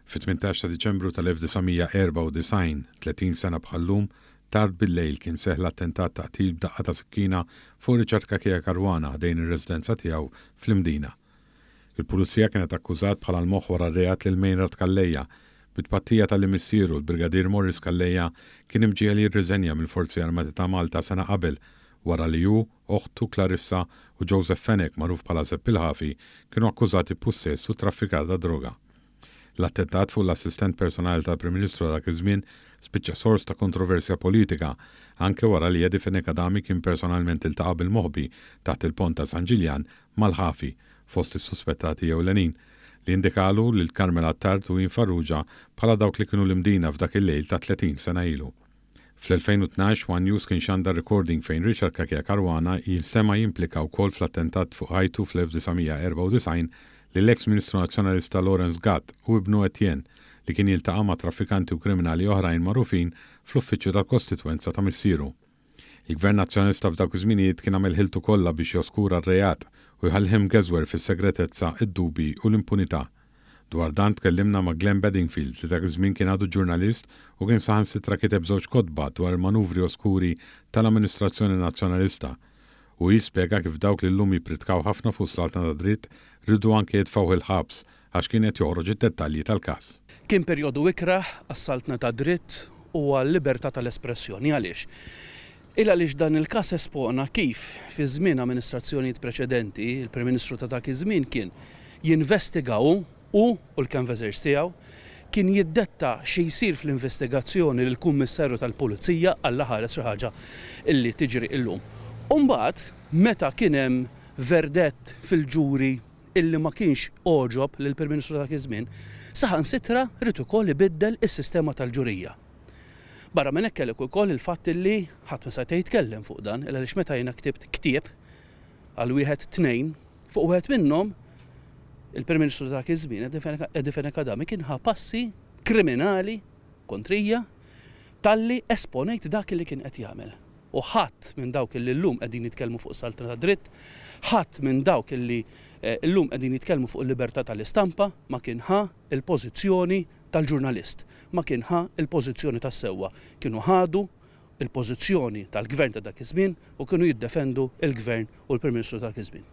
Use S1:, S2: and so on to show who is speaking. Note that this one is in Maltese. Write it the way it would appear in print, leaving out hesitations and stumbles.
S1: Fit-18 ta' Diċembru tal-1994, 30 sena bħal-lum, tard bil-lejl kien seħħ l-attentat ta' qtil b'daqqa ta' sikkina fuq Richard Cachia Caruana ħdejn ir-residenza tiegħu fl-Imdina. Il-Pulizija kienet akkużat bħala l-moħħ wara r-reat lil Meinrad Calleja, bi tpattija talli missieru, l-Brigadier Morris Calleja, kien imġiegħel jirriżenja mill-Forzi Armati ta' Malta sena qabel wara li hu, oħtu Clarissa u Joseph Fenech magħruf bħala Sepp il-Ħafi kienu akkużati b'pussess u traffikar ta' droga. L-attentat fuq l-assistent personali tal-Prim Ministru ta' dak iż-żmien spiċċa sors ta' kontroversja politika, anke wara li Eddie Fenech Adami kien personalment iltaqa' bil-moħbi taħt il-pont ta' San Ġiljan mal-Ħafi, fost is-suspettati ewlenin, li indikalu lil Carmel Attard u Ian Farrugia bħala dawk li kienu l-Imdina f'dak il-lejl ta' 30 sena ilu. Fl-2012, One News kien xandar recording fejn Richard Cachia Caruana jinstema' jimplika wkoll fl-attentat fuq ħajtu fl-1994 lill-eks Ministru Nazzjonalista Lawrence Gatt u ibnu Etienne li kien jiltaqa' ma' traffikanti u kriminali oħrajn magħrufin fl-uffiċċju tal-kostitwenza ta' missieru. Il-Gvern Nazzjonalista f'dawk iż-żminijiet kien għamel ħiltu kollha biex joskura r-reat u jħallih imgeżwer fis-segretezza, id-dubji u l-impunità. Dwar dan tkellimna ma' Glenn Bedingfield li dak iż-żmien kien għadu ġurnalist u kien saħansitra kiteb żewġ kotba dwar il-manuvri oskuri tal-amministrazzjoni Nazzjonalista. Hu jispjega kif dawk li llum jippritkaw ħafna fuq is-saltna tad-dritt riedu anke jitfgħuh il-ħabs għax kien qed joħroġ id-dettalji tal-każ.
S2: Kien perjodu ikrah għas-saltna tad-dritt u għal-libertà tal-espressjoni. Għaliex? Il għaliex dan il-każ espona kif fi żmien amministrazzjonijiet preċedenti, il-Prim Ministru ta' dak iż-żmien kien jinvestiga hu, hu u l-canvassers tiegħu, kien jiddetta xi jsir fl-investigazzjoni lill-Kummissarju tal-Pulizija, Alla ħares xi ħaġa illi tiġri illum. U mbagħad meta kien hemm verdett fil-ġuri illi ma kienx għoġob lill-Prim Ministru ta' dak iż-żmien, saħansitra ried ukoll ibiddel is-sistema tal-ġurija. Barra minn hekk kellek ukoll il-fatt illi ħadd ma seta' jitkellem fuq dan, il għaliex meta jiena ktibt ktieb għal wieħed tnejn, fuq wieħed minnhom il-Prim Ministru ta' dak iż-żmien, Eddie Fenech Adami, kien ħa passi kriminali kontrija talli esponejt dak li kien qed jagħmel. U ħadd minn dawk illi llum qegħdin jitkellmu fuq saltna tad-dritt, ħadd minn dawk illi llum qegħdin jitkellmu fuq il-libertà tal-istampa ma kien ħa l-pożizzjoni tal-ġurnalist ma kien ħa l-pożizzjoni tas-sewwa. Kienu ħadu l-pożizzjoni tal-Gvern ta' dak iż-żmien u kienu jiddefendu l-Gvern u l-Prim Ministru ta' dak iż-żmien.